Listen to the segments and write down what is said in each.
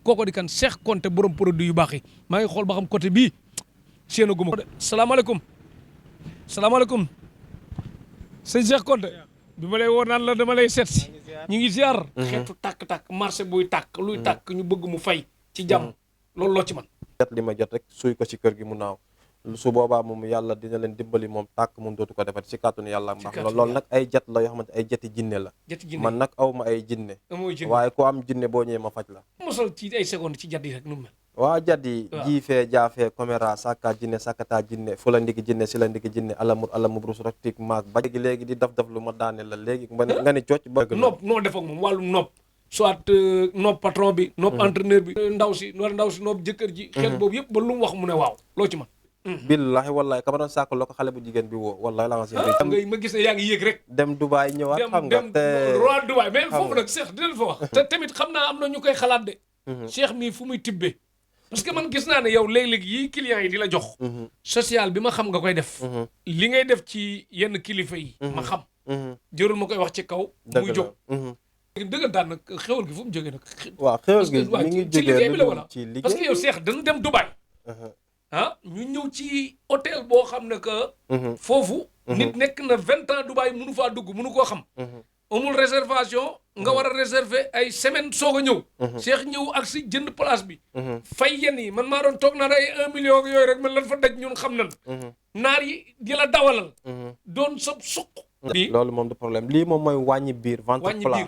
kooko di kan Cheikh Konté borom produit yu baax yi maa ngi xool ba xam côté bii séen guma ko de salaamaaleykum salaamaaleykum sëñ Cheikh Konté bi ma lay woo naan la dama lay seet si ñu ngi ziar xeetu tàkk-tàkk marché buy tàkk luy tàkk ñu bëgg mu fay ci jàmm loolu loo ci man jot li ma jot rek suy ko ci kër gi mu naaw su boobaa moom yàlla dina leen dimbali moom tàkk moom dootu ko defati ci kàttanu yàlla mbaax loolu nag ay jat la yoo xamante ay jati jinne la man nag aw ma ay jinne waaye ku am jinne boo ñëwee ma faj la mosal ci ay seconde ci jat yi rek nu mu mel waa jat yi jiifee jaafee caméra sàkka jinne sàkkataa jinne fu la ndigi jinne si la ndigi jinne alamub rus raktik maag ba léegi di daf lu ma daane la léegi nga ni cooc ba nopp noo def ak moom wàllum nopp soit nopp patron bi nopp entraîneur bi ndaw si nopp jëkkër ji xeet boobu yëpp ba lu mu wax mu ne waaw loo ci man billahi wallahi ka ma doon sàkk loo ko xale bu jigéen bi woo wallahi la nga si ngay ma gis ne yaa ngi yéeg rek dem Dubaay ñëwaat xam nga te roi Dubaay mais foofu nag Cheikh dinañ fa wax te tamit xam naa am na ñu koy xalaat de Cheikh mii fu muy tibbee parce que man gis naa ne yow léeg-léeg yii clients yi di la jox social bi ma xam nga koy def li ngay def ci yenn kilifa yi ma xam jërul ma koy wax ci kaw muy jóg dëggantaan nag xewal gi fu mu jógee nag waaw xewal gi mi ngi ci liggéey bi la wala ci liggéey parce que yow Cheikh dañu dem Dubaay ñu ñëw ci hôtel boo xam ne que foofu nit nekk na 20 ans Dubaï mënu faa dugg mënu koo xam amul réservation nga war a réserver ay semaine soog a ñëw Cheikh ñëw ak si jënd place bi fay yenn yi man maa doon toog naa ay 1 million yooyu rek man lan fa daj ñun xam nan naar yi di la dawalal doon sa suq loolu moom du problème lii moom mooy wàññi biir ventre plat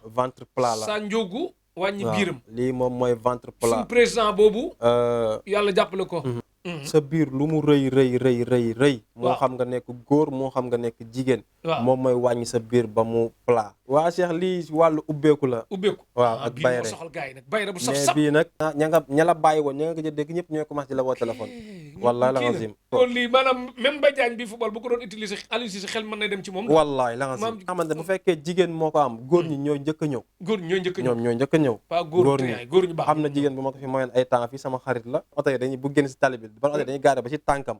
ventre plat la sa njóogu wàññi biiram lii moom mooy ventre plat suñu président boobu yàlla jàppale ko sa biir lu mu rëy moo xam nga nekk góor moo xam nga nekk jigéen moom mooy wàññi sa biir ba mu plat waa Cheikh lii wàllu ubbeeku la waaw ak bayre soxal gars yi nag bayre bu saf mais saf bii nag ña la bàyyi woon ña nga ko jël dégg ñëpp ñooy commencé di la woo téléphone wallahi la xasim kon lii maanaam même Mbaye Diagne bi football bu ko doon utiliser Aliou Cissé xel mën na dem ci moom wallahi la xasim xamante bu fekkee jigéen moo ko am góor ñi ñooy njëkk a ñëw ñoom ñooy njëkk a ñëw góor ñu baax am na jigéen bu ma ko fi mayoon ay temps fii sama xarit la oto yi dañuy bu génn si tali bi ban oto yi dañuy gaare ba ci tànkam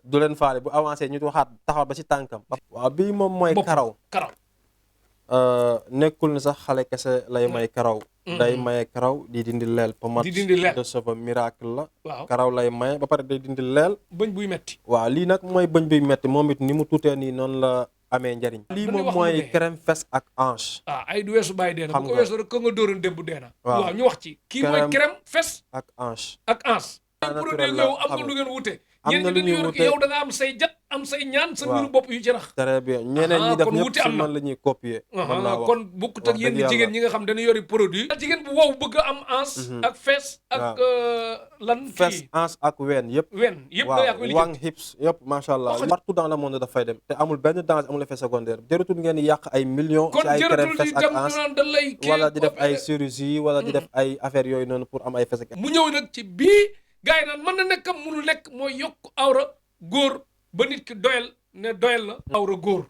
du leen faale bu avancé ñu waxaat taxaw ba ci tànkam waaw bii moom mooy karaw nekkul ni sax xale kese lay may karaw day maye karaw di dindi leel pommade de cheveux miracle la karaw lay maye ba pare day dindi leel bëñ buy metti waaw lii nag mooy bëñ buy metti moom it ni mu tuutee nii noonu la amee njariñ lii moom mooy crème fesse ak hanche ay du weesu bàyyi deena bu ko weesu rek ko nga dóoran démb deena waaw ñu wax ci kii mooy crème fesse ak hanche produit yow am nga lu ngeen wute ñeen ñi dañu yor yow da nga am say jat am say ñaan sa mbiru bopp yu ci rax très bien ñeneen ñi def ñëpp si man la ñuy copier kon bukkut ak yéen jigéen ñi nga xam dañu yori produit jigéen bu wow bëgg a am hanche ak fesse ak lan fesse hanche ak ween yëpp da yaa koy wang hips yëpp macha allah partout dans le monde dafay dem te amul benn danger amul effet secondaire jëratul ngeen yàq ay millions ci ay crème fesse ak hanche wala di def ay chirurgie wala di def ay affaires yooyu noonu pour am ay fesse mu ñëw nag ci bii gars yi naan mën na nekkam munul nekk mooy yokk awra góor ba nit ki doyal na awra góor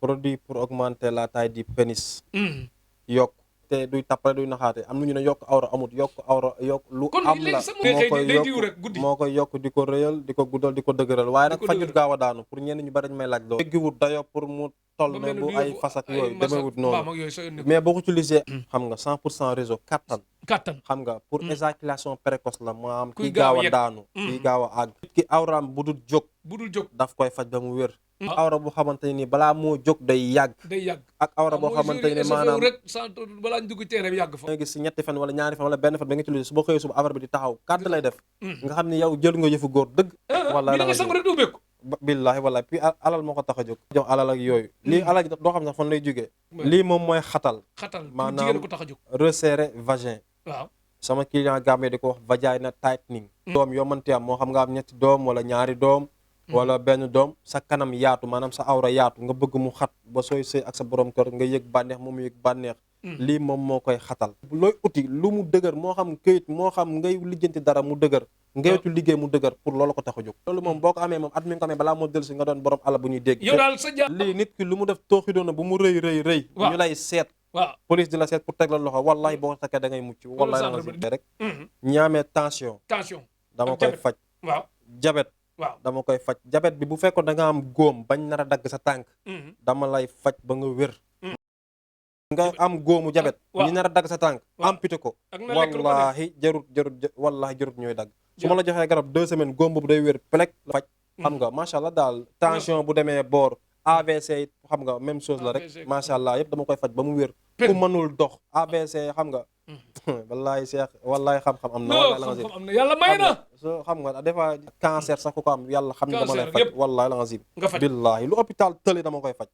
produit pour augmenter la taille du pénis yokk te duy tappale duy naxaate am na ñu ne yokk awra amut yokk awra yokk lu am la moo koy yokk di ko rëyal di ko guddal di ko dëgëral waaye nag fajut gaaw a daanu pour ñenn ñu bari dañ may laaj loolu teggiwut dayo pour mu toll na bu ay fasak yooyu demewut noonu mais boo ko utilisé xam nga 100% réseau kattan xam nga pour éjaculation précoce la maanaam kii gaaw a daanu kii gaaw a àgg ki awraam bu dul jóg daf koy faj ba mu wér awra boo xamante ne ni balaa moo jóg day yàgg ak awra boo xamante ne maanaam rek balaa ñu dugg teere bi yàgg fa nga gis si ñetti fan wala ñaari fan wala benn fan ba nga utilisé su boo xëyee suba affaire bi di taxaw kàdd lay def nga xam ne yow jël nga yëfu góor dëgg wala la nga sang rek du ubbeeku billaahi wallaahi puis alal moo ko tax a jóg jox alal ak yooyu lii alal doo xam sax fan lay jógee lii moom mooy xatal maanaam ko tax a jóg resserrer vagin waaw sama client gàmmee di ko wax vagina tightening doom yoo mënti am moo xam nga am ñetti doom wala ñaari doom wala benn doom sa kanam yaatu maanaam sa awra yaatu nga bëgg mu xat ba sooy sëy ak sa borom kër nga yëg bànneex moom yëg bànneex lii moom moo koy xatal looy uti lu mu dëgër moo xam këyit moo xam ngay lijjanti dara mu dëgër ngay uti liggéey mu dëgër pour loolu ko tax a jóg loolu moom boo ko amee moom at mi nga ko amee balaa moo dellu si nga doon borom ala bu ñuy dégg yow daal sa lii nit ki lu mu def tooxi doona bu mu rëy ñu lay seet police di la seet pour teg la loxo wallahi boo ko takkee da ngay mucc wallahi la nga rek ñaamee tension dama koy faj jabet dama koy faj jabet bi bu fekkoon da nga am góom bañ nar a dagg sa tànk dama lay faj ba nga wér nga am góomu jabet waaw ñi nar a dagg sa tànk amputé ko ak na lekk lu ko neex. wallahi jarut ñooy dagg su ma la joxee garab 2 semaines góom boobu day wér pelek la faj xam nga macha allah daal tension bu demee boor AVC xam nga même chose la rek AVC. macha allah yëpp dama koy faj ba mu wér ku mënul dox AVC xam nga wallahi Cheikh wallahi xam-xam am na wallahi la nga xam-xam am na yàlla may na. so xam nga des fois cancer sax ku ko am yàlla xam ne dama lay Cancer faj yëpp. wallahi la nga nga faj. billahi lu hôpital tëli dama koy faj